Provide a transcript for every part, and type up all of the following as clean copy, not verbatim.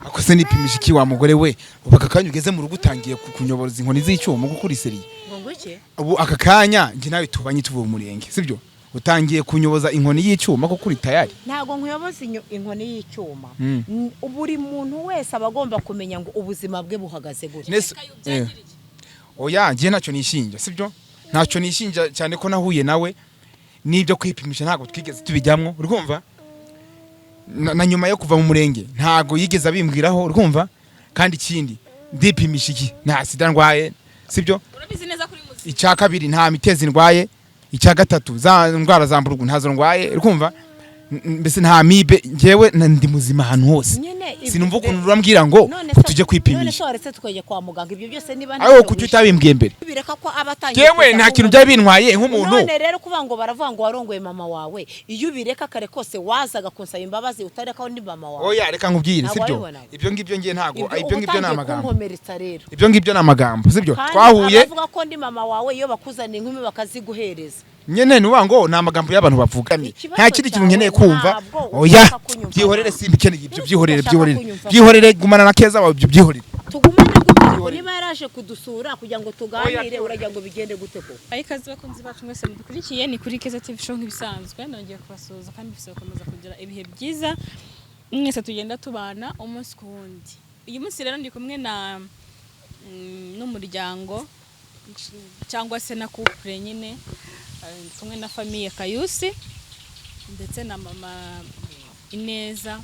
Ako se nipimisha iki wa mugore we? Ubu aka kanya ugeze mu rugo utangiye kunyoboza inkoni z'icyuma gukura iseriye. Ngo nguke? Ubu aka kanya njye nawe tubanye tuvuye mu murenge, sibyo? Utangiye kunyoboza inkoni y'icyuma kuko uri tayari. Ntabwo nkuyoboza inkoni y'icyuma. Buri muntu wese aba agomba kumenya ngo ubuzima bwe buhagaze gutya. Oya, njye ntacyo nishinja, sibyo? Ntacyo nishinja, cyane ko nahuye nawe n'ibyo kwipimisha ntabwo twigeze tubijyamwo, urumva? Na nyuma yo kuva mu murenge ntabwo yigeze abimbwiraho, urumva? Kandi ikindi, ndipimisha iki? Nta sida ndwaye, sibyo? Urabizi neza kuri muzima. Icya kabiri, nta mitezi ndwaye. Icya gatatu, za ndwara za mburugu ntazo ndwaye, urumva? Mbese nta mibe, njyewe ndi muzima ahantu hose. Nyine Sinumva ukuntu urambwira ngo None se- tujye None kwipimisha. se waretse tukajya kwa muganga, ibyo byose niba Ariko ntacyo kuki utabimbwiye mbere? Bireka ko aba atangiye Yewe, kuza nta kintu kunkoma. byari bintwaye nk'umuntu. None rero kuvuga ngo baravuga ngo warongoye mama wawe, iyo ubireka kare kose wazaga kunsaba imbabazi utareka undi mama wawe. Oya, reka nkubwire. Ntabwo Sibyo? wabibonaga. Ibyo ngibyo ngiye ntabwo Ibyo ibyo uba ngibyo ni utangiye amagambo. kunkomeretsa rero. Ibyo ngibyo ni amagambo, sibyo? Kandi Twahuye abavuga ko ndi mama wawe, iyo bakuzaniye inkumi bakaziguhereza. Nyene nuba ngo ni amagambo y'abantu bavuga. Ikibazo Nta kindi kintu cyawe nkeneye kumva. ntabwo Oya, ushaka kunyumva. byihorere, simbikeneye ibyo, byihorere. Ushaka Byihorere. kunyumva. Byihorere, gumana na Keza wawe, ibyo byihorere. Tugumane gute ariko niba yaraje kudusura kugira ngo tuganire, uragira ngo bigende gute koko? Ayi, ikaze bakunzi bacu mwese mudukurikiye, ni kuri Keza TV Show nk'ibisanzwe. Nongeye kubasuhuza kandi mbifuriza gukomeza kugira ibihe byiza mwese tugenda tubana umunsi ku wundi. Uyu munsi rero ndi kumwe na n'umuryango cyangwa se na couple nyine, ndi kumwe na famille Kayusi ndetse na mama Ineza.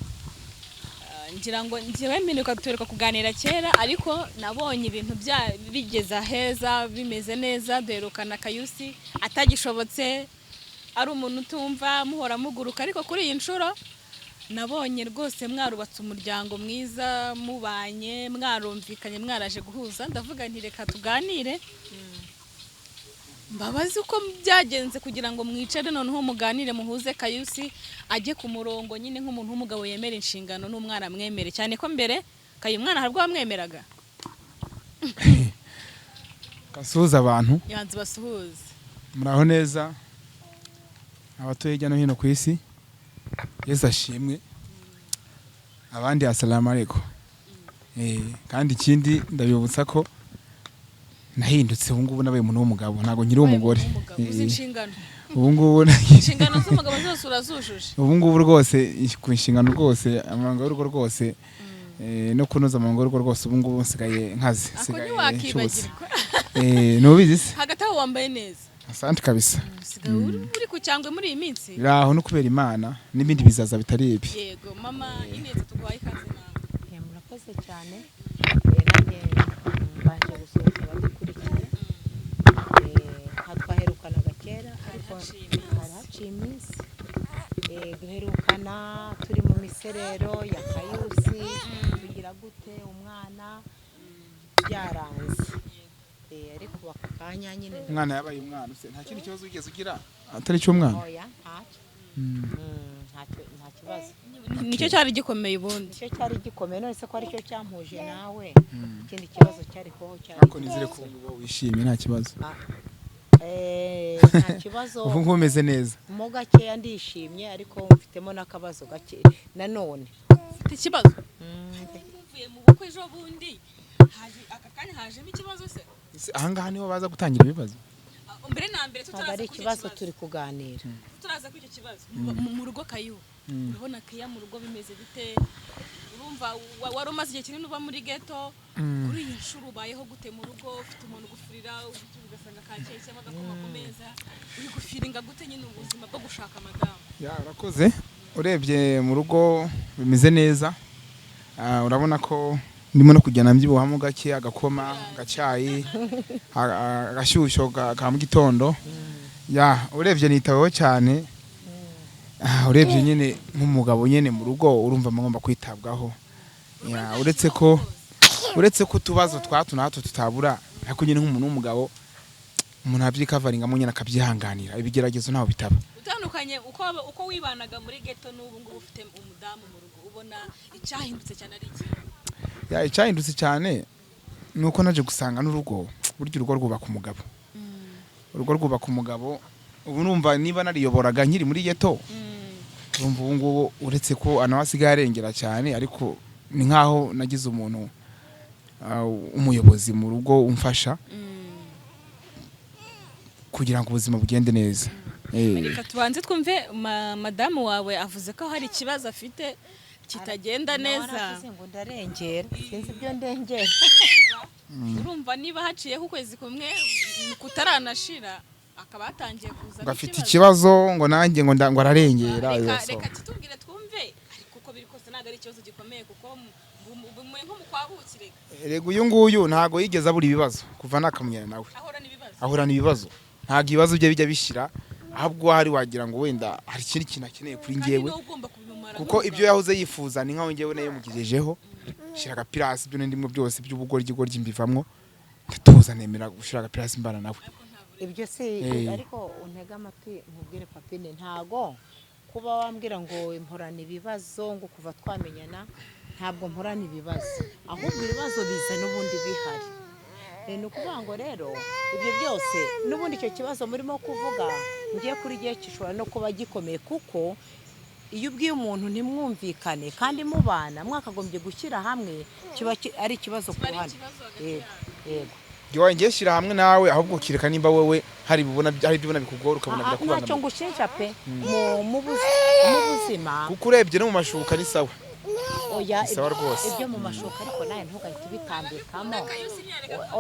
Ngira ngo njyewe mperuka tuheruka kuganira kera, ariko nabonye ibintu bya bigeze aheza, bimeze neza. Duherukana Kayusi atagishobotse, ari umuntu utumva, muhora muguruka, ariko kuri iyi nshuro nabonye rwose mwarubatse umuryango mwiza, mubanye, mwarumvikanye, mwaraje guhuza. Ndavuga nti reka tuganire, mbabazi uko byagenze kugira ngo mwicare noneho muganire, muhuze, Kayusi ajye ku murongo nyine nk'umuntu w'umugabo yemera inshingano n'umwana amwemere, cyane ko mbere Kayi umwana hari ubwo wamwemeraga. Gasuhuza abantu. Yanze basuhuze. Muraho neza abatuye hirya no hino ku isi? Yesu ashimwe. Abandi asalamu alaikum. Kandi ikindi, ndabibutsa ko nahindutse, ubu ngubu nabaye umuntu w'umugabo, ntabwo nkiri umugore. Umugabo uzi inshingano. Ubu ngubu Inshingano z'umugabo zose urazujuje. Ubu ngubu rwose ku nshingano rwose, amabanga y'urugo rwose, no kunoza amabanga y'urugo rwose, ubu ngubu nsigaye nkaze, Ako nsigaye nshobotse. ntiwakibagirwa. Nubizi se? Hagati aho wambaye neza. Asante kabisa. Usigaye uri ku cyangwe muri iyi minsi. Biraho no kubera Imana, n'ibindi bizaza bitari ibi. Yego, mama Ineza, tuguhaye ikaze nawe. Murakoze cyane. Nanjye mbanje gusuhuza abadukurikiye. Nka twaherukanaga kera, ariko haciye iminsi. Hari haciye iminsi. Duherukana turi mu miserero ya Kayusi, tugira gute, umwana byaranze. Ariko ubu aka kanya nyine Umwana yabaye umwana se, nta kindi kibazo wigeze ugira atari cy'umwana? Oya, ntacyo. Ntacyo, nta kibazo. Nicyo cyari gikomeye ubundi. Nicyo cyari gikomeye. None se ko aricyo cyampuje nawe, ikindi kibazo cyari kubaho cyari Ariko nizere ko ubu ngubu wishimye, nta kibazo. Nta kibazo. Ubu ngubu umeze neza. Mo gakeya ndishimye, ariko mfitemo n'akabazo gake nanone. Ufite ikibazo? Muvuye mu bukwe ejo bundi, haje aka kanya hajemo ikibazo se? Ese ahangaha niho baza gutangira ibibazo? Ah, mbere na mbere Ntabwo tutaraza ari kuri icyo ikibazo, kibazo. turi kuganira. Tutaraza kuri icyo kibazo, mu rugo Kayu, urabona Keya mu rugo bimeze bite? Urumva wari umaze igihe kinini uba muri ghetto, kuri iyi nshuro ubayeho gute mu rugo, ufite umuntu ugufurira, ufite ugasanga kakeye cyangwa agakoma ku meza? Uri gufiringa gute nyine ubuzima bwo gushaka madamu? Ya, urakoze. Urebye mu rugo bimeze neza. Urabona ko ndimo no kugenda mbyibuhamo gake, agakoma, agacyayi, agashyushyo ka mu gitondo. Ya, urebye nitaweho cyane. Urebye nyine nk'umugabo nyine mu rugo, urumva ngomba kwitabwaho. Ya, uretse ko utubazo twa hato na hato tutabura, ariko nyine nk'umuntu w'umugabo umuntu abyikavaringamo nyine, akabyihanganira. Ibigeragezo ntaho bitaba. Utandukanye uko wibanaga muri ghetto n'ubu ngubu ufite umudamu mu rugo, ubona icyahindutse cyane ari iki? Ya, icyahindutse cyane ni uko naje gusanga n'urugo, burya urugo rwubaka umugabo, urugo rwubaka umugabo. Ubu numva niba nariyoboraga nkiri muri ghetto, urumva ubu ngubu, uretse ko nawe asigaye arengera cyane, ariko Ni nkaho nagize umuntu umuyobozi mu rugo umfasha kugira ngo ubuzima bugende neza. Reka tubanze twumve madamu wawe avuze ko hari ikibazo afite kitagenda neza. Naravuze ngo ndarengera, sinzi ibyo ndengera. Urumva niba haciyeho ukwezi kumwe kutaranashira, akaba yatangiye kuza Ngo afite ikibazo, ngo nanjye ngo ngo ararengera. Reka Yo, so. Reka kitubwire twumve, ariko uko biri kose ntabwo ari ikibazo gikomeye, kuko muri nko mu kwa buki reka. Erega uyu nguyu ntago yigeze abura ibibazo kuva nakamunyana nawe. Ahorana ibibazo. Ahorana ibibazo, ntabwo ibibazo bye bijya bishira, ahubwo hari wagira ngo wenda hari ikindi kintu akeneye kuri Kandi njyewe. niwe ugomba kubimumara Kuko nk'umugabo. ibyo yahoze yifuza ni nkaho njyewe nayo mugejejeho. Shyira agapira hasi, ibyo ndimo byose by'ubugoryi goryi mbivamwo, ndatuza, nemera gushyira agapira hasi mbana nawe. Ibyo si ariko untege amatwi nkubwire, Papine, ntago kuba wambwira ngo mporana ibibazo, ngo kuva twamenyana, ntabwo mporana ibibazo, ahubwo ibibazo biza n'ubundi bihari. Ni ukuvuga ngo rero ibyo byose n'ubundi icyo kibazo murimo kuvuga ngiye kuri gihe gishobora no kuba gikomeye, kuko iyo ubwiye umuntu ntimwumvikane kandi mubana mwakagombye gushyira hamwe, kiba ari ikibazo ku Kiba ari ruhande. ikibazo hagati Yego, yanyu. yego. Njyewe ngiye shyira hamwe nawe, ahubwo ukireka nimba wowe hari bubona hari ibyo ubona bikugora, ukabona Ntacyo birakubangamiye. ngushinja pe, mu buzima. Kuko urebye no mu mashuka ni sawa. Oya. Ni sawa rwose. Ibyo mu mashuka ariko nawe ntugahite ubitambikamo.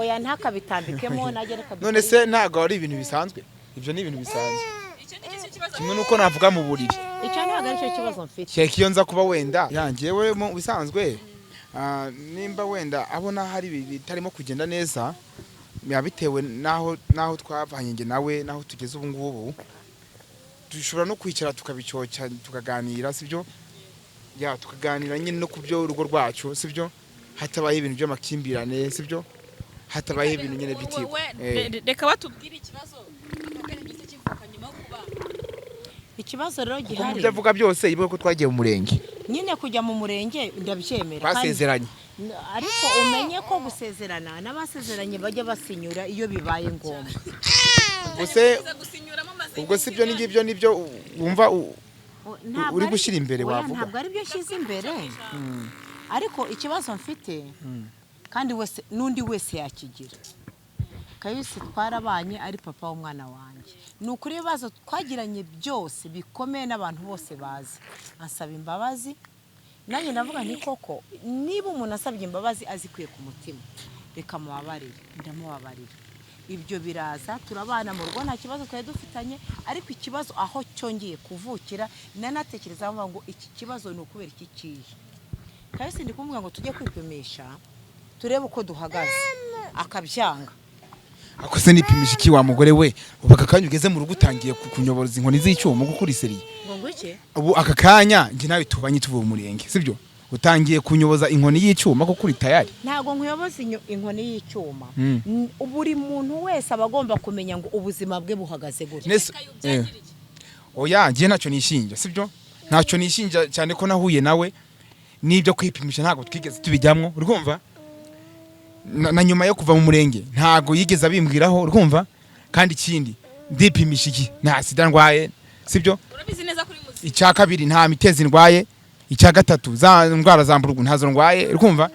Oya, ntakabitambikemo, najye reka None se ntabwo ari ibintu bisanzwe? Ibyo ni ibintu bisanzwe. Icyo ni cyo kibazo. Kimwe nuko navuga mu buriri. Icyo ntabwo aricyo kibazo mfite. Kereka iyo nza kuba wenda yangewe mu bisanzwe, nimba wenda abona hari bitarimo kugenda neza, biba bitewe n'aho twavanye njye nawe n'aho tugeze ubu ngubu. Dushobora no kwicara tukabicyoca, tukaganira, sibyo? Ya, tukaganira nyine no ku byo urugo rwacu, sibyo? Hatabaye ibintu by'amakimbirane, sibyo? Hatabaye ibintu nyine by'itiku. Reka batubwire ikibazo aka kanya gihise kivuka nyuma yo kuba Ikibazo rero Kuko mu gihari byo avuga byose yibuke ko twagiye mu murenge. Nyine kujya mu murenge ndabyemera Twasezeranye. Ariko umenye ko gusezerana n'abasezeranye bajya basinyura iyo bibaye ngombwa. Ubwo se Kuza gusinyuramo amaze ubwo si byo ngibyo nibyo wumva Ntabwo uri gushyira imbere Oya, wavuga? Ntabwo ari byo nshyize imbere, ariko ikibazo mfite kandi wese n'undi wese yakigira, Kayusi twarabanye ari papa w'umwana wanjye, ni ukuri ibibazo twagiranye byose bikomeye n'abantu bose bazi, ansaba imbabazi, nanjye ndavuga nti koko niba umuntu asabye imbabazi azikuye ku mutima, reka mubabarire. Ndamubabarira, ibyo biraza, turabana mu rugo, nta kibazo twari dufitanye. Ariko ikibazo aho cyongeye kuvukira, nanatekereza mvuga ngo iki kibazo ni ukubera iki kihe? Kayusi ndi kumubwira ngo tujye kwipimisha turebe uko duhagaze, akabyanga. Ako se nipimisha iki wa mugore we? Ubu aka kanya ugeze mu rugo utangiye kunyoboza inkoni z'icyuma kuko uri sérieux. Ngo ngwiki? Ubu aka kanya njye nawe tubanye tuvuye mu murenge, sibyo? Utangiye kunyoboza inkoni y'icyuma kuko uri tayari. Ntabwo nkuyoboza inkoni y'icyuma. Buri muntu wese aba agomba kumenya ngo ubuzima bwe buhagaze gutya. Oya, njye ntacyo nishinja, sibyo? Ntacyo nishinja, cyane ko nahuye nawe n'ibyo kwipimisha ntabwo twigeze tubijyamwo, urumva? Na nyuma yo kuva mu murenge ntabwo yigeze abimbwiraho, urumva? Kandi ikindi, ndipimisha iki? Nta sida ndwaye, sibyo? Urabizi neza kuri muzima. Icya kabiri, nta mitezi ndwaye. Icya gatatu, za ndwara za mburugu ntazo ndwaye, urumva?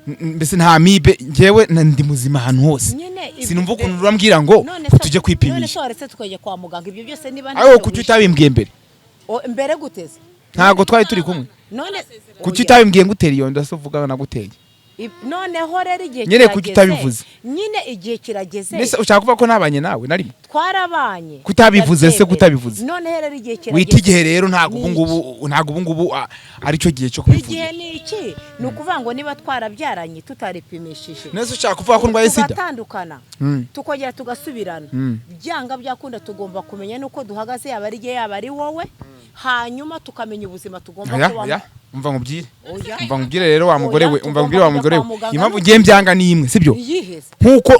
Mbese nta mibe, njyewe ndi muzima ahantu hose. Nyine Sinumva ukuntu urambwira ngo None se- tujye None kwipimisha. se waretse tukajya kwa muganga, ibyo byose niba Ariko ntacyo kuki wishe- utabimbwiye mbere? Mbere guteze? Ntabwo twari turi kumwe? None Kuki Oya. utabimbwiye ngutera iyo nda se uvuga naguteye? Noneho rero igihe Nyine kuki kirageze. utabivuze? Nyine igihe kirageze. Mbese ushaka kuvuga ko nabanye nawe na rimwe? Twarabanye. Kutabivuze se, Ndabyemera. kutabivuze? Noneho rero igihe kirageze. Wita igihe rero, ntabwo ubu Ni ngubu, ntabwo ubu ngubu aricyo gihe cyo Igihe kubivuga. ni iki? Ni ukuvuga ngo niba twarabyaranye tutaripimishije, Nese ushaka kuvuga ko ndwaye sida? tugatandukana, tukongera tugasubirana, byanga byakunda tugomba kumenya n'uko duhagaze, yaba ari jye, yaba ari wowe, hanyuma tukamenya ubuzima tugomba Oya. kubamo. Oya, umva nkubwire. Oya. Umva nkubwire rero wa mugore Oya, we, umva nkubwire wa tugomba mugore we. kujya kwa muganga. Impamvu ngiye mbyanga ni imwe, sibyo? Iyiheze?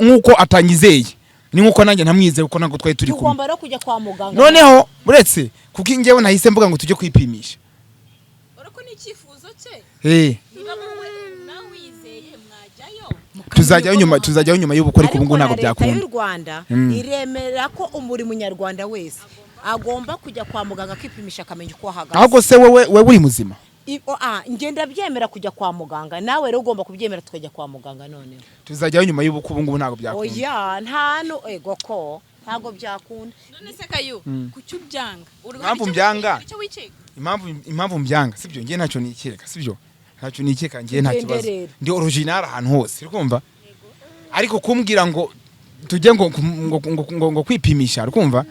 Nkuko atanyizeye ni nkuko nanjye ntamwizeye, kuko ntabwo twari turi kumwe. Tugomba rero kujya kwa muganga. Noneho uretse kuko njyewe nahise mvuga ngo tujye kwipimisha. Urako ni icyifuzo cye. Niba wowe nawe wizeye, mwajyayo. Tuzajyayo nyuma y'ubukwe, ariko ubu ngubu ntabwo na leta byakunda. y'u Rwanda iremera ko buri munyarwanda wese agomba kujya kwa muganga akipimisha, akamenya uko ahagaze. Ahubwo se wowe uri muzima? Njye ndabyemera kujya kwa muganga, nawe rero ugomba kubyemera tukajya kwa muganga noneho. Tuzajyayo nyuma y'ubukwe, ubu ngubu ntabwo byakunda. Oya, nta no ego ko ntabwo byakunda. None se Kayu, kuki ubyanga? Impamvu mbyanga? Icyo wikeka? Impamvu mbyanga, sibyo, njye ntacyo nikeka, sibyo, ntacyo nikeka njye, nta Tugende kibazo. rero. Ndi original ahantu hose, uri kumva? Ariko kumbwira ngo tujye ngo kwipimisha, uri kumva,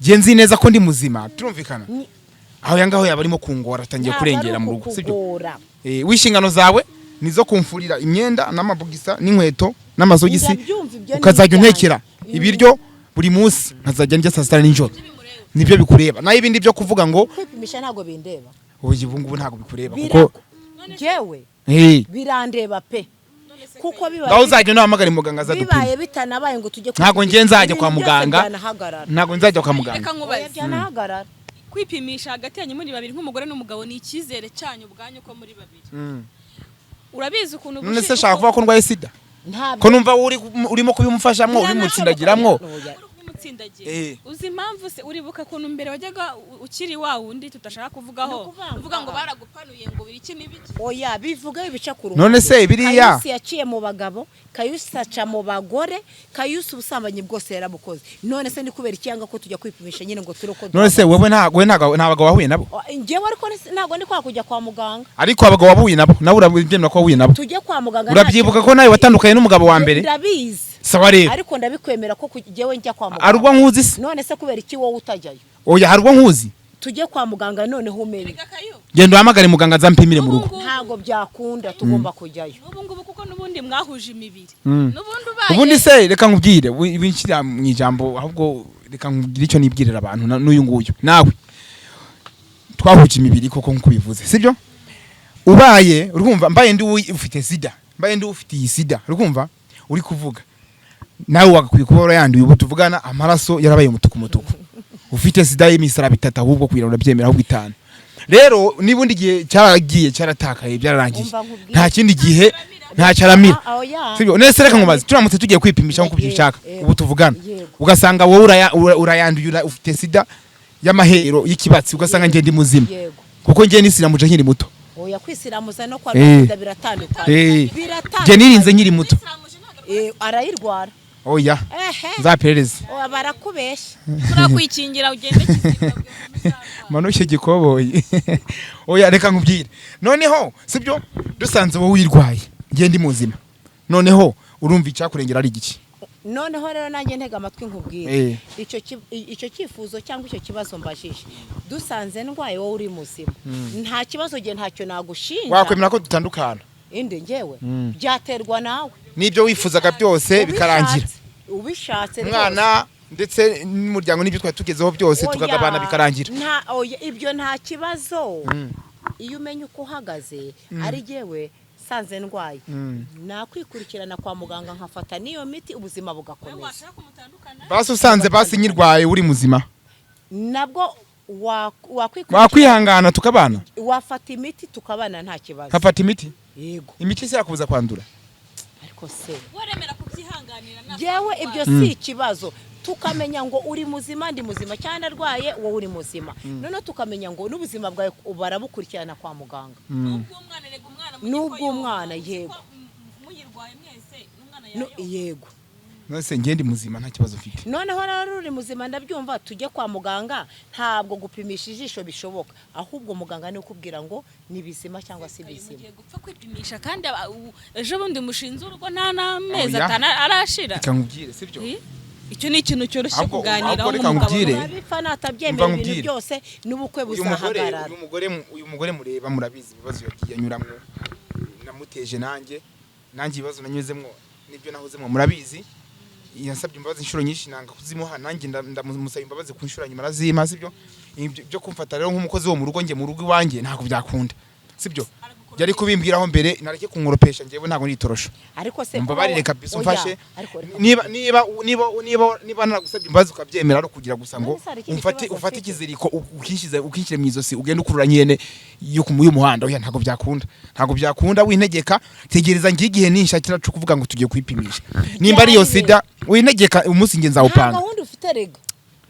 njye nzi neza ko ndi muzima, turumvikana? Aho yangaho yaba arimo kungora, atangiye Ntabwo kurengera ari mu rugo, sibyo? ukukugora. W'inshingano zawe nizo kumfurira imyenda n'amabugisa n'inkweto n'amasogisi, Ndabyumva, ibyo ni ukazajya ibyanjye. untekera ibiryo buri munsi, nkazajya ndya saa sita na nijoro. Nibyo bikureba, naho ibindi byo kuvuga ngo Kwipimisha ntabwo bindeba. Ubu ngubu ntabwo bikureba kuko Njyewe birandeba pe, kuko ngaho bibaye uzajya unahamagara muganga azadupima. Bibaye bitanabaye ngo tujye Ntabwo njye nzajya kwa ibintu byose muganga. byanahagarara. Ntabwo nzajya kwa muganga. Reka Oya, nkubaze. byanahagarara. Kwipimisha hagati yanyu muri babiri nk'umugore n'umugabo ni icyizere cyanyu ubwanyu ko muri babiri. Urabizi ukuntu None se shaka kuvuga ko ndwaye sida? Ntabwo. Ko numva urimo kubimufashamo, ubimutsindagiramo? Oya. Uri kubimutsindagira. Uzi impamvu se? Uribuka ukuntu mbere wajyaga ukiri wa wundi tutashaka kuvugaho, Ni ukuvuga ngo- uvuga ngo baragupanuye, ngo ibiki n'ibiki? Oya, bivuga bica ku ruhande. None se biriya Kayusi yaciye mu bagabo, Kayusi aca mu bagore, Kayusi ubusambanyi bwose yarabukoze. None se ni kubera icyanga ko tujya kwipimisha nyine ngo ture uko None se wowe ntabwo nta bagabo wahuye nabo? Njyewe ariko ntabwo ndi kwa kujya kwa muganga. Ariko abagabo wahuye nabo, nawe urabyemera ko wahuye nabo? Tujye kwa muganga. Urabyibuka ko nawe watandukanye n'umugabo wa mbere? Ndabizi. Sawa rero. Ariko ndabikwemera ko njyewe njya kwa Hari muganga. ubwo nkuzi se? None se kubera iki wowe utajyayo? Oya, hari ubwo nkuzi? Tujye kwa muganga noneho umenye. Reka Kayu. Genda uhamagare muganga azampimire mu rugo. N'ubu ngubu- Ntabwo byakunda, tugomba kujyayo. N'ubu ngubu, kuko n'ubundi mwahuje imibiri, n'ubundi ubaye Ubundi se reka nkubwire, winshyira mu ijambo, ahubwo reka nkubwire icyo nibwirira abantu n'uyu nguyu nawe twahuje imibiri koko nk'uko ubivuze, sibyo? Ubaye urumva mbaye ndi ufite sida, mbaye ndi ufite iyi sida, urumva uri kuvuga, nawe wagakwiye kuba warayanduye. Ubu tuvugana amaraso yarabaye umutuku mutuku, ufite sida y'imisaraba itatu, ahubwo kugira ngo urabyemera, ahubwo itanu. Rero nibundi igihe cyaragiye, cyaratakaye, byararangiye. Umva nkubwire. Nta kindi gihe, nta cyaramira. Ah, oya. Sibyo? Nese reka nkubaze, turamutse tugiye kwipimisha nk'uko ubishaka, ubu tuvugana, ugasanga wowe urayanduye, ufite sida y'amahero y'ikibatsi, ugasanga njye ndi muzima, kuko njye nisiramuje nkiri muto. Oya, kwisiramuza no kwa sida biratandukanye. Biratandukanye. Njye nirinze nkiri muto. Arayirwara. Oya. Ehe. Nzaperereze. Oya, barakubeshya. Turakwikingira ugende kizima. Manushye gikoboyi. Oya, reka nkubwire noneho, sibyo? Dusanze wowe uyirwaye, njye ndi muzima, noneho urumva icyakurengera ari igiki? Noneho rero nanjye ntega amatwi nkubwire. Icyo cyifuzo cyangwa icyo kibazo mbajije, dusanze ndwaye wowe uri muzima, nta kibazo, gihe ntacyo nagushinja. Wakwemera ko dutandukana? Inde? Njyewe byaterwa nawe. N'ibyo wifuzaga byose bikarangira. Ubishatse rwose. Umwana ndetse n'umuryango n'ibyo twari tugezeho byose, Oya, tukagabana bikarangira. Nta, oya, ibyo nta kibazo. Iyo umenya uko uhagaze, ari jyewe sanze ndwaye, nakwikurikirana kwa muganga, nkafata n'iyo miti, ubuzima bugakomeza. Washaka kumutandukana. Basi usanze basi nyirwaye uri muzima? Nabwo wakwikurikirana. Wakwihangana tukabana? Wafata imiti tukabana, nta kibazo. Nkafata imiti? Yego. Imiti se yakubuza kwandura? Ariko se Waremera kubyihanganira nta yewe, ibyo si ikibazo, tukamenya ngo uri muzima, ndi muzima, cyangwa arwaye, wowe uri muzima, noneho tukamenya ngo n'ubuzima bwawe barabukurikirana kwa muganga. N'ubw'umwana, rega umwana mujye ko N'ubw'umwana, yoga. yego. Uzi ko muyirwaye mwese n'umwana yayoga. Yego. None njye ndi muzima, nta kibazo mfite. Noneho rero uri muzima, ndabyumva, tujye kwa muganga. Ntabwo gupimisha ijisho bishoboka, ahubwo muganga ni ukubwira ngo ni bizima cyangwa si bizima. Mugiye gupfa kwipimisha kandi ejo bundi mushinze urugo, nta n'amezi Oya. 5 arashira. Reka nkubwire, sibyo? Icyo ni ikintu cyoroshye kuganiraho Ahubwo reka nk'umugabo. nkubwire. Urabipfa natabyemera, Umva ibintu nkubwire. byose n'ubukwe Uyu mugore, buzahagarara. uyu mugore mureba, murabizi ibibazo yagiye anyuramwo namuteje, nanjye ibibazo nanyuzemwo n'ibyo nahozemwo murabizi. Yansabye imbabazi inshuro nyinshi nanga kuzimuha, nanjye ndamusaba imbabazi ku nshuro nyuma arazimpa, sibyo? Ibyo byo kumfata rero nk'umukozi wo mu rugo, njye mu rugo iwanjye ntabwo byakunda, sibyo? Yari kubimbwiraho mbere, nareke kunkoropesha, njyewe ntabwo nitorosho. Ariko se Mbabarire kabisa, Oya, umfashe. ariko reka Niba naragusabye imbabazi ukabyemera, ari ukugira gusa ngo None se hari ikindi umfate kibazo ufate mfite? ikiziriko ukinshyire mu izosi, ugende ukurura nyene yo ku y'umuhanda. Oya, ntabwo byakunda, ntabwo byakunda, wintegeka. Tegereza ngiye igihe ninshakira cyo kuvuga ngo tugiye kwipimisha, nimba ari iyo Ryari? sida, wintegeka umunsi nge Nta nzawupanga. gahunda ufite rega.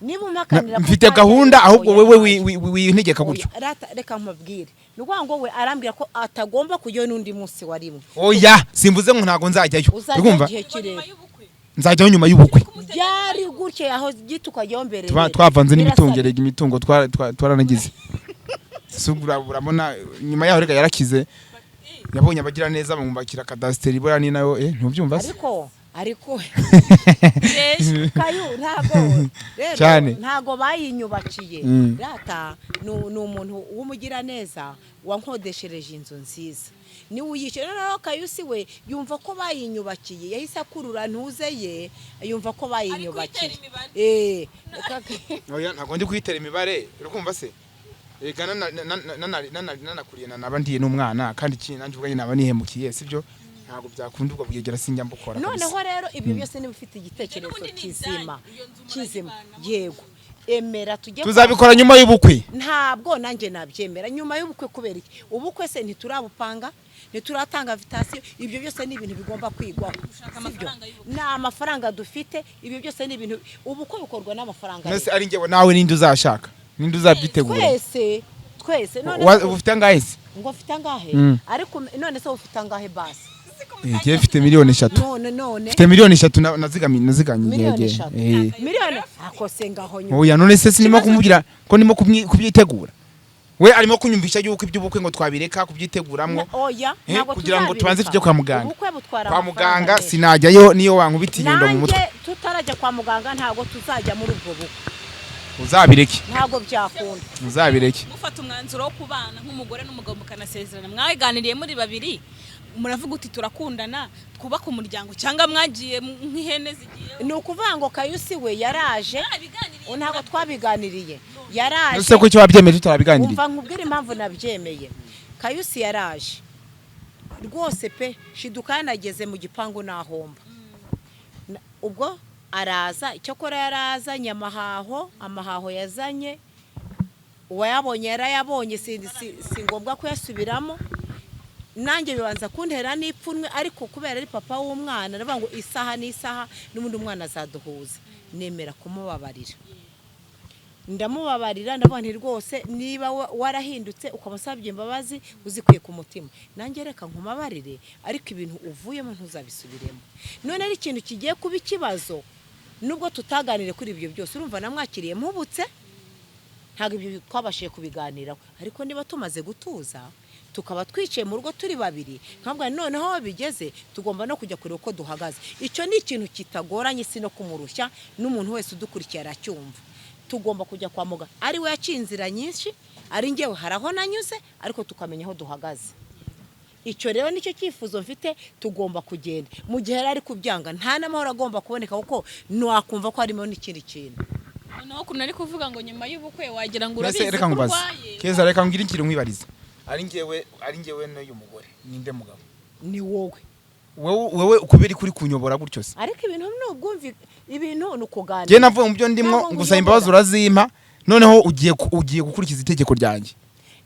Niba umpakanira ko Mfite ntajyayo, gahunda, ahubwo oya, wewe ntajya. wintegeka gutyo. Oya, rata, reka nkubwire, ni ukuvuga ngo we arambwira ko atagomba kujyayo n'undi munsi wa rimwe. Oya, simvuze ngo ntabwo nzajyayo. Uzajya Urumva? igihe kirere. Nzajyayo nyuma y'ubukwe. Byari gutya aho gito ukajyaho mbere Tuba rero. twavanze n'imitungo, Birasabye. erega imitungo twaranagize. Si urabona nyuma yaho reka yarakize, yabonye abagira neza bamwubakira kadasiteri, buriya ni nayo, ntubyumva se? Ariko kayu ntago rero Cyane. ntago bayinyubakiye. Rata ni umuntu w'umugiraneza wankodeshereje inzu nziza, niwe uyishyura. Noneho Kayusi we yumva ko bayinyubakiye, yahise akurura ntuze ye, yumva ko bayinyubakiye. Oya, ntabwo ndi kuyitera imibare, urikumva se? Reka nanakuriye na naba ndiye n'umwana, kandi ikindi nanjye ubwanjye naba nihemukiye, sibyo? Ntabwo byakunda, ubwo bwegera sinjya mbukora kabisa. Noneho rero ibyo byose, niba ufite igitekerezo N'ubundi ni kizima ibyanyu, iyo nzu kizima, murayivanamo. yego, emera tujye. Tuzabikora nyuma y'ubukwe. Ntabwo nanjye nabyemera nyuma y'ubukwe. Kubera iki? Ubukwe se ntiturabupanga, ntituratanga invitation? Ibyo byose ni ibintu bigomba kwigwaho, Gushaka sibyo? amafaranga y'ubukwe. Ni amafaranga dufite, ibyo byose ni ibintu, ubukwe bukorwa n'amafaranga Mbese rero. ari njyewe nawe, ninde uzashaka, ninde uzabyitegura? Twese, twese. None Uba ufite angahe se? Ngo mfite angahe? Ariko none se ufite angahe basi? Njyewe mfite 3 miliyoni. None Mfite 3 miliyoni nazigamiye, naziganye. Miliyoni igihe. 3? Miliyoni akose ngaho nyuma. Oya, none se sinimo kumubwira ko ndimo kubyitegura? We arimo kunyumvisha yuko iby'ubukwe ngo twabireka kubyiteguramwo. Oya, ntabwo Kugira ngo tubanze tuzabireka. tujye kwa muganga. Ubukwe butwara Kwa amafaranga muganga menshi. sinajyayo niyo wankubita inyundo mu mutwe. Nanjye tutarajya kwa muganga ntabwo tuzajya muri ubwo bukwe. Uzabireke. Ntabwo byakunda. Uzabireke. Mufata umwanzuro wo kubana nk'umugore n'umugabo, mukanasezerana, mwaganiriye muri babiri, muravuga uti turakundana, twubake umuryango, cyangwa mwagiye nk'ihene zigiye? Ni ukuvuga ngo Kayusi we yaraje. Mwarabiganiriye? Ntabwo twabiganiriye, yaraje. Ese ko icyo wabyemeye tutarabiganiriye? Umva nkubwire impamvu nabyemeye. Kayusi yaraje rwose pe, shiduka yanageze mu gipangu nahomba. Ubwo araza, icyakora yarazanye amahaho. Amahaho yazanye uwayabonye yarayabonye, si ngombwa kuyasubiramo. Nanjye bibanza kuntera n'ipfunwe, ariko kubera ari papa w'umwana, ndavuga ngo isaha n'isaha n'ubundi umwana azaduhuza, nemera kumubabarira. Ndamubabarira, ndavuga nti rwose niba warahindutse ukaba usabye imbabazi uzikuye ku mutima, nanjye reka nkubabarire, ariko ibintu uvuyemo ntuzabisubiremo. None ari ikintu kigiye kuba ikibazo nubwo tutaganire kuri ibyo byose. Urumva namwakiriye mpubutse, ntabwo ibyo twabashije kubiganiraho, ariko niba tumaze gutuza tukaba twicaye mu rugo turi babiri, ntabwo noneho aho bigeze tugomba no kujya kureba uko duhagaze. Icyo ni ikintu kitagoranye, si no kumurushya, n'umuntu wese udukurikiye aracyumva. Tugomba kujya kwa muganga, ari we yaciye inzira nyinshi, ari njyewe hari aho nanyuze, ariko tukamenya aho duhagaze. Icyo rero nicyo cyifuzo mfite, tugomba kugenda. Mu gihe yari ari kubyanga, nta n'amahoro agomba kuboneka, kuko ntiwakumva ko harimo n'ikindi kintu. Noneho ukuntu ari kuvuga ngo nyuma y'ubukwe, wagira ngo Mbese urabizi reka ko nkubaze. urwaye. Keza, reka ngire ikintu nkwibariza. Ari njyewe n'uyu mugore, ninde mugabo? Ni wowe. Wewe ukubera kuri kunyobora gutyo se? Ariko ibintu ni ubwumvi, ibintu ni ukuganira. Njye navuye mu byo ndimo, Ntabwo ngusaba imbabazi, nkuyobora. urazimpa, noneho ugiye gukurikiza itegeko ryanjye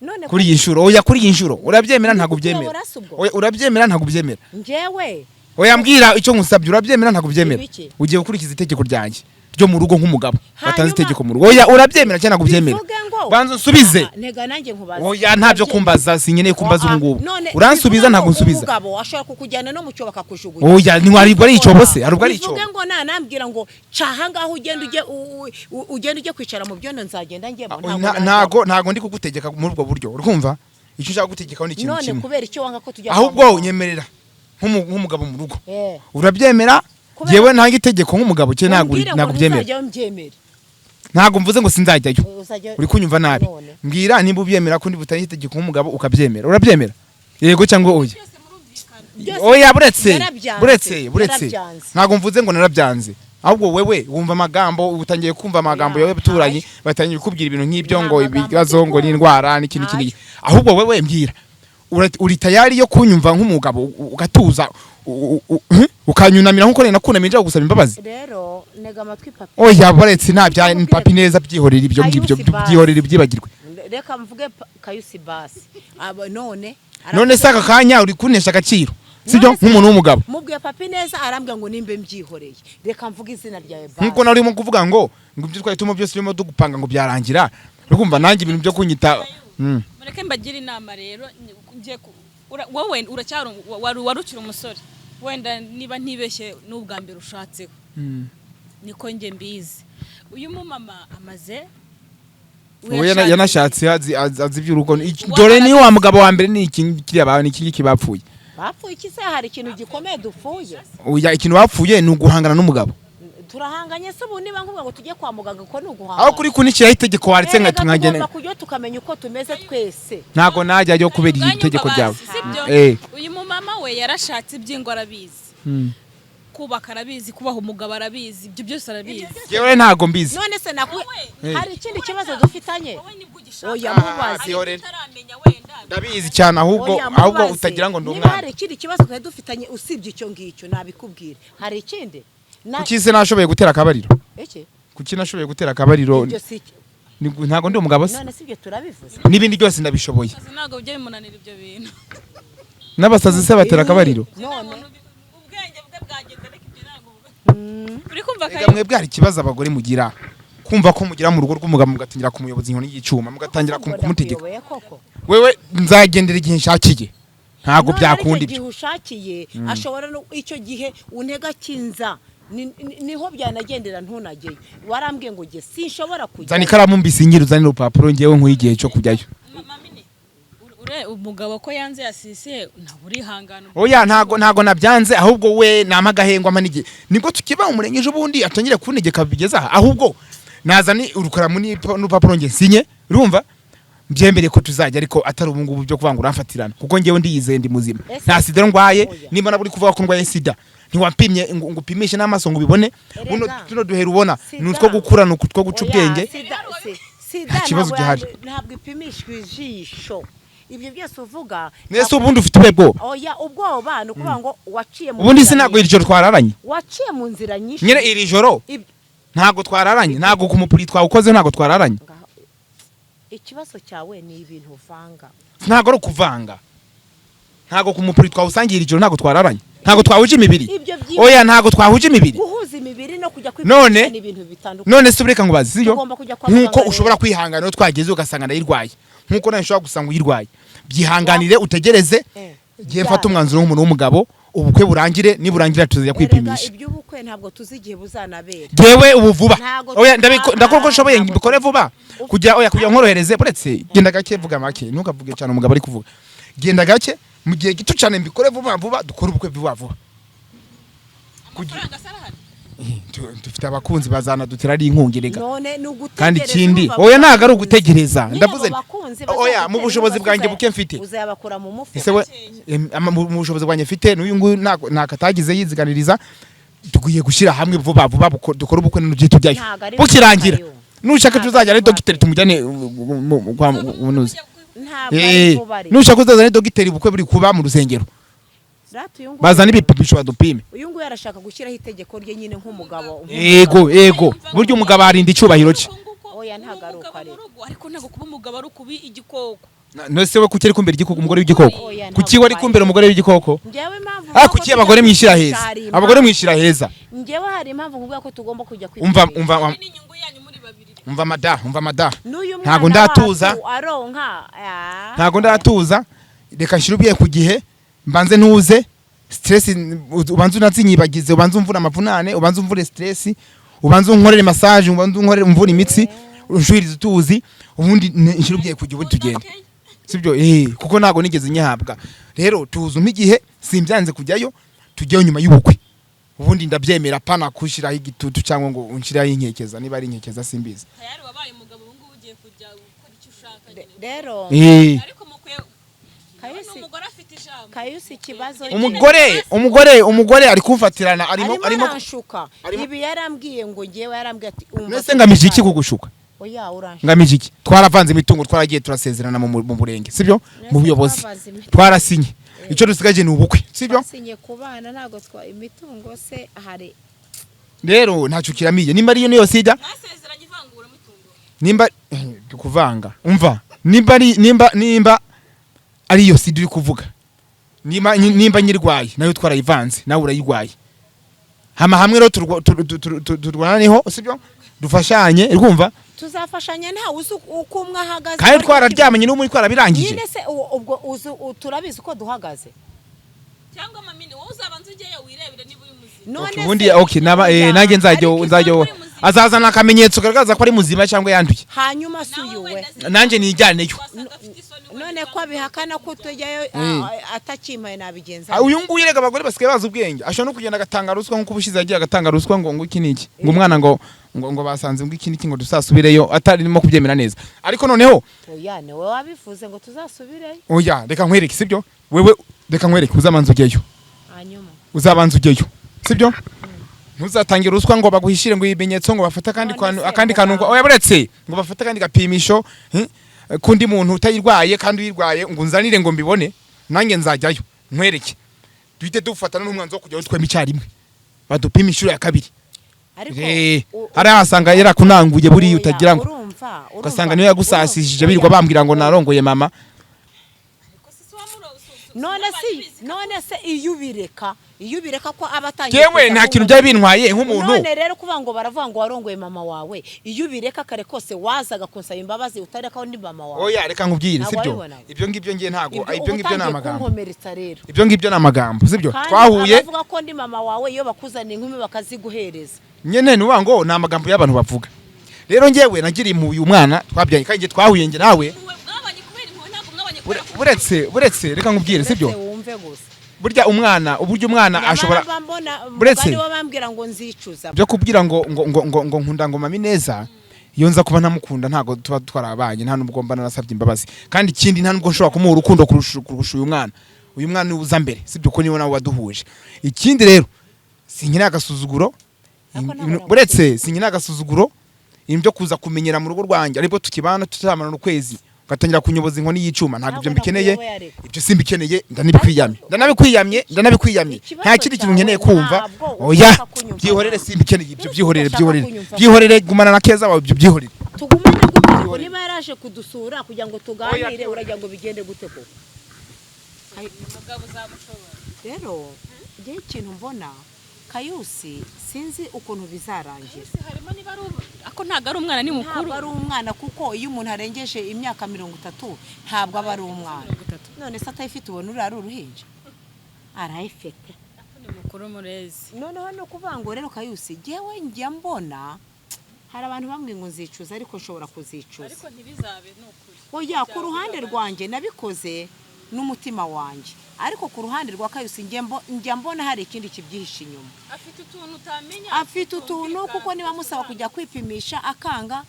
None kuri iyi nshuro. Oya, kuri iyi nshuro urabyemera, ntabwo ubyemera? Kuyobora si ubwo? Oya, urabyemera, ntabwo ubyemera? Njyewe Oya, mbwira icyo nkusabye, urabyemera, ntabwo ubyemera? Ibiki? Ugiye gukurikiza itegeko ryanjye ryo mu rugo nk'umugabo watanze Hanyuma- itegeko mu rugo. Oya, urabyemera cyangwa ntabwo ubyemera? Bivuge ngo Banza unsubize. Aha, ntega nanjye nkubaze. Oya, ntabyo kumbaza, sinkeneye kumbaza ubu ngubu. None Uransubiza, bivuge ntabwo ngo unsubiza? umugabo ashobora kukujyana no mu cyobo akakujugunya. Oya, ntiwaribwo ari icyobo se? Hari ubwo ari Bivuge icyobo? ngo nanambwira ngo caha ngaho ugenda ujye ugenda ujye kwicara mu byondo, nzagenda ngemo? Ntago ndi kugutegeka muri ubwo buryo, urumva? Icyo ushaka gutegekaho ni ikintu None kimwe. kubera icyo wanga ko tujya kwa Ahubwo muganga? unyemerera nk'umugabo mu rugo. Urabyemera? Kubera- Yewe, ntanga itegeko nk'umugabo cye, ntabwo Umbwire ngo ntabwo ubyemera? ntuzajyayo, mbyemere. Ntabwo mvuze ngo sinzajyayo. Uzajya Uri kunyumva nabi. None. Mbwira nimba ubyemera ko ndi butange itegeko nk'umugabo, ukabyemera. Urabyemera, yego cyangwa oya? Byose Oya, buretse. yarabyanze, Buretse. yarabyanze. Ntabwo mvuze ngo narabyanze, ahubwo wewe wumva amagambo, utangiye kumva amagambo Oya, yawe, abaturanyi ntayo. batangiye kukubwira ibintu nk'ibyo Nta ngo magambo ibibazo ngo ndi n'indwara n'ikindi Ntayo. kindi. Ahubwo wewe mbwira, uri tayari yo kunyumva nk'umugabo, ugatuza, ukanyunamira nk'uko nari nakunamiye nja gusaba imbabazi? Rero ntega amatwi papi. Oya, buretse, nta bya papi neza, byihorera ibyo ngibyo. Kayusi basi. Byihorera, ibyibagirwe. Reka mvuge Kayusi basi. Aba none None se aka kanya uri kunesha agaciro? Sibyo? None se- Nk'umuntu w'umugabo. Mubwiye Papi neza, arambwira ngo nimbe mbyihoreye, reka mvuge izina ryawe basi. Nkuko nawe urimo kuvuga ngo ibyo twari turimo byose turimo dugupanga ngo byarangira, urumva nanjye ibintu byo kunyita. Mureke mbagire inama rero. Ngiye wowe uracyari wari ukiri umusore, wenda niba ntibeshye n'ubwa mbere ushatseho, niko njye mbizi. Uyu mumama amaze Uwo yanashatse azi iby'urugo. Dore ni wa mugabo wa mbere, ni iki kiriya ni iki ngiki bapfuye. Bapfuye iki se? Hari ikintu gikomeye dupfuye? Oya, ikintu bapfuye ni uguhangana n'umugabo. Turahanganye se? Ubu niba nkubwira ngo tujye kwa muganga, uko ni uguhangana? Aho kuri kunikiraho itegeko waretse Erega nkagenda. tugomba kujya tukamenya uko tumeze twese. Ntago najyayo kubera iri Ubwanyu tegeko mbabazi, ryawe. sibyo? Eh. Uyu mumama we yarashatse, iby'ingo arabizi, kubaka arabizi, kubaha umugabo arabizi, ibyo byose arabizi. Yewe, ntago mbizi. None se naku Wowe. Hari ikindi kibazo dufitanye? Wowe nibwo ugishaka. Oya, Ah, mubaze. byihorere. Utaramenya wenda. Ndabizi cyane ahubwo. Oya, Ahubwo mubaze. utagira ngo ndi Niba umwana. hari ikindi kibazo twari dufitanye usibye icyo ngicyo, nabikubwira. Hari ikindi? Kuki se nashoboye gutera akabariro? Iki? Kuki nashoboye gutera akabariro? Ibyo si Ntago ndi umugabo se? None si ibyo turabivuze? N'ibindi byose ndabishoboye. Akazi ntabwo bijya bimunanira ibyo bintu. N'abasazi se batera akabariro? None Ubwenge bwe bwagenze, ariko ibyo ntabwo uri kumva. Rega mwebwe hari ikibazo abagore mugira, kumva ko mugira mu rugo rw'umugabo mugatangira kumuyoboza inkoni y'icuma, mugatangira kumutegeka. Ndakuyoboye koko? Wewe nzagendera igihe nshakiye, ntabwo None byakunda aricyo ibyo. gihe ushakiye ashobora no icyo gihe untega kinza niho byanagendera ntunageyo. Warambwiye ngo jye sinshobora kujya. Zana ikaramu mbisinyire, uzanire urupapuro, ngewe nkuhe igihe cyo kujyayo. Mamine, umugabo ko yanze yasisiye, ntabwo urihangana. Oya, ntago nabyanze, ahubwo we nampa agahengwa ampa n'igihe, nibwo tukiba mu murenge ejo bundi atangire kuntegeka bigeze aha. Ahubwo nazane urukaramu n'urupapuro nge nsinye, urumva, mbyemere ko tuzajya, ariko atari ubu ngubu byo kuvuga ngo uramfatirana, kuko ngewe ndiyizeye, ndi muzima. Ese- Nta sida ndwaye. Oya. Niba nabwo uri kuvuga ko ndwaye sida, ntiwampimye ngo upimishe n'amaso ngo ubibone. Buno Erega, tuno duhera ubona ni sida- utwo gukura, ni utwo guca Oya, ubwenge. Sida Nta kibazo ntabwo gihari. Ntabwo ipimishwa ijisho ibyo byose uvuga. Nese ubundi ufite ubuhe bwoba? Oya, ubwoba ni ukuvuga ngo waciye mu Ubundi nzira se ntabwo iri nyinshi. joro twararanye? Waciye mu nzira nyinshi. Nyine iri joro ntabwo twararanye, ntabwo ku mupuri twawukoze, ntabwo twararanye. Ikibazo cyawe ni ibintu uvanga. Ntabwo ari ukuvanga, ntabwo ku mupuri twawusangiye iri joro, ntabwo twararanye, ntabwo twahuje imibiri. Ibyo Oya, ntabwo twahuje imibiri. Guhuza imibiri no kujya None- kwipimisha ni ibintu bitandukanye. None se ureka ngo bazi, sibyo? Tugomba kujya kwa Nkuko muganga rero. ushobora kwihangana iyo twageze ugasanga ndayirwaye, nkuko nawe ushobora gusanga uyirwaye, byihanganire utegereze igihe mfata umwanzuro w'umuntu w'umugabo, ubukwe burangire, niburangira tuzajya Erega kwipimisha. iby'ubukwe ntabwo tuzi igihe buzanabera. Jewe ubu vuba. Ntago Oya, ndakora uko nshoboye ntabwo mbikore vuba kugira, oya, kugira nkorohereze. Buretse genda gake, vuga make, ntukavuge cyane umugabo ari kuvuga. Genda gake, mu gihe gito cyane mbikore vuba vuba, dukore ubukwe vuba vuba. Amafaranga se arahari? Dufite abakunzi bazanadutera ari inkunga erega. None ni ugutegereza. Kandi ikindi, Urumva oya, ntabwo ari abakunzi. ugutegereza. Nyine Ndavuze abo bakunzi oya, mu bazagutera bushobozi inkunga, bwanjye buke mfite. Uzayabakura mu mufuka. Ese we mu bushobozi bwanjye mfite n'uyu nguyu ntabwo atagize yiziganiriza, dukwiye gushyira hamwe vuba vuba, dukore ubukwe n'ugiye tujyayo Ntabwo ari bukirangira. vuba yo. Nushaka Ntabwo tuzajyane ari vuba dogiteri pe. tumujyane kwa munuzi. Ntabwo ari vuba ariko. Nushaka uzazane dogiteri, ubukwe buri kuba mu rusengero. Rata uyu nguyu- Bazane ibipimisho badupime. Uyu nguyu arashaka gushyiraho itegeko rye nyine nk'umugabo. Ego, ego, burya umugabo arinda icyubahiro cye. Oya, ntabwo ari uko Umugabo ari. mu rugo, ariko ntabwo kuba umugabo ari ukubi igikoko. None se we kuki ari kumbera igikoko, umugore w'igikoko? Oya, ntabwo Kuki we ari kumbera umugore w'igikoko? Njyewe impamvu Ah, mvuga ko kuki tujya abagore mwishyira kwipimisha heza? hari impamvu. Abagore mwishyira heza. Njyewe hari impamvu mvuga ko tugomba kujya Umva, kwipimisha. umva, N'inyungu yanyu muri babiri. umva mada, umva mada. N'uyu mwana Ntabwo ndatuza. wacu aronka ah. Ntabwo ndatuza, reka nshyire ubwiye ku gihe, mbanze ntuze stress, ubanze unazinyibagize, ubanze umvura amavunane, ubanze umvure stress, ubanze unkorere massage, ubanze unkorere umvura imitsi, unshuhirize utuzi, ubundi nshyire ubwiye ku gihe, ubundi tugende, sibyo? Kuko ntabwo nigeze nyihabwa. Rero tuzi umpe igihe, simbyanze kujyayo, tujyeyo nyuma y'ubukwe, ubundi ndabyemera, pana kushyiraho igitutu cyangwa ngo unshyiraho inkekeza, niba ari inkekeza simbizi. Tayari wabaye umugabo, ubu ngubu ugiye kujya gukora icyo ushaka nyine. Rero Ariko mukwiye Kayusi, umugore afite ijambo. Kayusi, ikibazo Umugore ari kumfatirana, arimo arimo arimo aranshuka. Ibi yarambwiye ngo ngewe yarambwiye ati umva Mbese ngamije iki kugushuka? Oya, uranshuka. Ngamije iki? Twaravanze imitungo, twaragiye turasezerana mu murenge, sibyo? Mu buyobozi. Twavanze imitungo. Twarasinye, icyo dusigaje ni ubukwe, sibyo? Twasinye ku bana, ntabwo twa imitungo se hari? Rero ntacyo kiramiye, nimba ariyo niyo sida. Mwasezeranye ivanguramutungo. Nimba kuvanga, umva, nimba ari nimba nimba ari iyo sida uri kuvuga. Nimba nyirwaye, nayo twarayivanze, nawe urayirwaye. Hama hamwe rero turwananeho, sibyo? Dufashanye, urumva? Tuzafashanya, ntawe uzi uko umwe ahagaze. Kandi twararyamanye n'umwe, twarabirangije. Nyine se ubwo uzi turabizi uko duhagaze. Cyangwa mamini, wowe uzabanza ujyeyo wirebere niba uri muzima. None Okay, ubundi se- okay, naba Oya, nanjye nzajya ariko nzajya uri muzima. Azazana akamenyetso kagaragaza ko ari muzima cyangwa yanduye. Hanyuma si uyu we. Nanjye nijyaneyo. Wasanga afite isoni wenda. None ko Cyangwa abihakana ko tujyayo, atakimpaye nabigenza? Ah, uyu nguyu rega abagore basigaye bazi ubwenge, ashobora no kugenda agatanga ruswa, nk'uko ubushize yagiye agatanga ruswa ngo iki n'iki, ngo umwana ngo basanze ngo iki n'iki, ngo dusasubireyo, atarimo kubyemera neza. Ariko noneho Oya, ni wowe wabivuze ngo tuzasubireyo. Oya, reka nkwereke, sibyo? Wewe reka nkwereke, uzabanza ujyeyo. Hanyuma? Uzabanza ujyeyo, sibyo? Ntuzatangire ruswa ngo baguhishire ngo ibimenyetso, ngo bafate akandi None kantu se, akandi kantu ngo muganga. Oya, buretse ngo bafate akandi gapimisho, kundi muntu utayirwaye kandi uyirwaye, ngo unzanire ngo mbibone. Nanjye nzajyayo nkwereke, duhite dufatana n'umwanzuro wo kujyayo twembi icyarimwe, badupime inshuro ya kabiri. Ariko Hariya wasanga yarakunanguye buriya. Oya, Utagira ngo urumva, ugasanga niyo yagusasishije, urumva, birirwa oya. bambwira ngo narongoye mama. Ariko se si None se iyo ubireka ko aba atangiye Yewe, kuza nta kintu byari bintwaye nk'umuntu. None rero kuvuga ngo baravuga ngo warongoye mama wawe, iyo ubireka kare kose wazaga kunsaba imbabazi, utareka undi mama wawe. Oya, reka nkubwire. Ntabwo Sibyo? wabibonaga. Ibyo ngibyo ngiye ntago Ibyo ibyo uba ngibyo ni utangiye amagambo. kunkomeretsa rero. Ibyo ngibyo ni amagambo, sibyo? Kandi Twahuye abavuga ko ndi mama wawe, iyo bakuzaniye inkumi bakaziguhereza. Nyene nuba ngo ni amagambo y'abantu bavuga. Rero njyewe nagiriye impuhwe uyu mwana twabyanye, kandi njye twahuye njye nawe. Impuhwe mwabanye kubera impuhwe, ntabwo mwabanye kubera Buretse reka nkubwire, sibyo? Uretse wumve gusa. Burya umwana, uburyo umwana Nyamara ashobora mba mbona Buretse. umugani wabambwira ngo nzicuza. Byo kubwira ngo nkunda ngo mami neza, iyo nza kuba ntamukunda ntabwo tuba twarabanye, nta nubwo mba narasabye imbabazi. Kandi ikindi, nta nubwo nshobora kumuha urukundo kurusha uyu mwana. Uyu mwana niwe uza mbere, sibyo? Ko niwe nawe waduhuje. Ikindi rero, sinkeneye agasuzuguro. Ariko ntabwo Buretse, sinkeneye agasuzuguro. Ibintu byo kuza kumenyera mu rugo rwanjye aribwo tukibana, tutamarana ukwezi, ugatangira kunyoboza inkoni y'icyuma, ntabwo ibyo Ntabwo mbikeneye. nakuyoboye ariko. Ibyo simbikeneye, ndanabikwiyamye, ndanabikwiyamye, ndanabikwiyamye. Ikibazo Nta kindi kintu cyawe nkeneye kumva. ntabwo Oya, ushaka kunyumva byihorere. nabi. Simbikeneye ibyo, byihorere. Ushaka Byihorere. kunyumva. Byihorere, gumana na Keza wawe, ibyo byihorere. Tugumane gute ariko niba yaraje kudusura kugira ngo tuganire, uragira ngo bigende gute koko? Umugabo uzamushobora. Rero njyewe ikintu mbona, Kayusi, sinzi ukuntu bizarangira. Ese harimo niba ari ako ntabwo ari umwana, ni mukuru. Ntabwo ari umwana, kuko iyo umuntu arengeje imyaka 30 ntabwo aba ari umwana. 30. None se atayifite, ubona uriya ari uruhinja? Arayifite. Ni mukuru murezi. Noneho ni ukuvuga ngo rero Kayusi, njyewe njya mbona hari abantu bambwiye ngo nzicuza, ariko nshobora kuzicuza. Ariko ntibizabe, ni ukuri. Oya, ku ruhande rwanjye nabikoze n'umutima wanjye, ariko ku ruhande rwa Kayusi njya mbona hari ikindi kibyihishe inyuma. Afite utuntu utamenya. Afite utuntu, kuko niba musaba kujya kwipimisha akanga,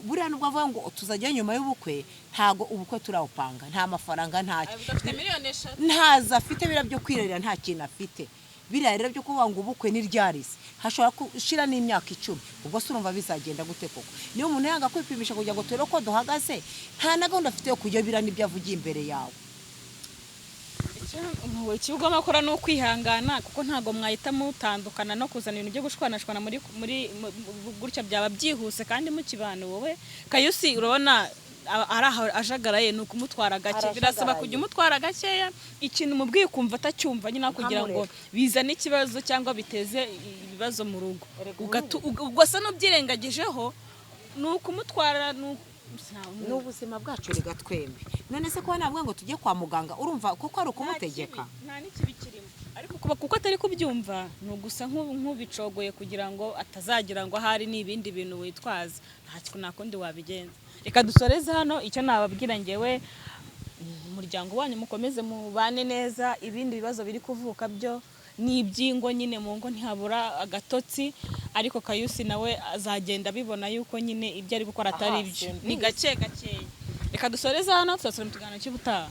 buriya nubwo avuga ngo tuzajya nyuma y'ubukwe, ntago ubukwe turawupanga, nta mafaranga, ntacyo. Avuga afite miliyoni 3. Ntazo afite, biriya byo kwirarira nta kintu afite. Biriya rero byo kuvuga ngo ubukwe ni ryarisi, hashobora gushira n'imyaka 10. Ubwo se urumva bizagenda gute koko niba umuntu yanga kwipimisha kugira ngo turebe uko duhagaze, nta na gahunda afite yo kujya? Biriya nibyo avugiye imbere yawe. Icyo ugomba gukora ni ukwihangana, kuko ntabwo mwahita mutandukana no kuzana ibintu byo gushwanashwana muri gutya, byaba byihuse kandi mukibana. Wowe Kayusi, urabona ari aho ajagaraye, ni ukumutwara gake, birasaba Arajagaraye. kujya umutwara gakeya. Ikintu umubwiye ukumva atacyumva nyine, aho kugira ngo bizane ikibazo cyangwa biteze ibibazo mu rugo, ugasa n'ubyirengagijeho, ni ukumutwara ni Ni ubuzima bwacu rega twembi. None se kuba navuga ngo tujye kwa muganga, urumva koko ari ukumutegeka? Nta n'ikibi kirimo, ariko kuba kuko atari kubyumva, ni ugusa nk'ubicogoye kugira ngo atazagira ngo ahari ni ibindi bintu witwaza. Nta kundi wabigenza. Reka dusoreze hano. Icyo nababwira ngewe, umuryango wanyu mukomeze mubane neza. Ibindi bibazo biri kuvuka byo ni iby'ingo nyine, mu ngo ntihabura agatotsi, ariko Kayusi nawe azagenda abibona yuko nyine ibyo ari gukora atari Aha, byo. simbizi. Ni gake gakeya. Reka dusoreze hano, tuzasubira mu kiganiro cy'ubutaha.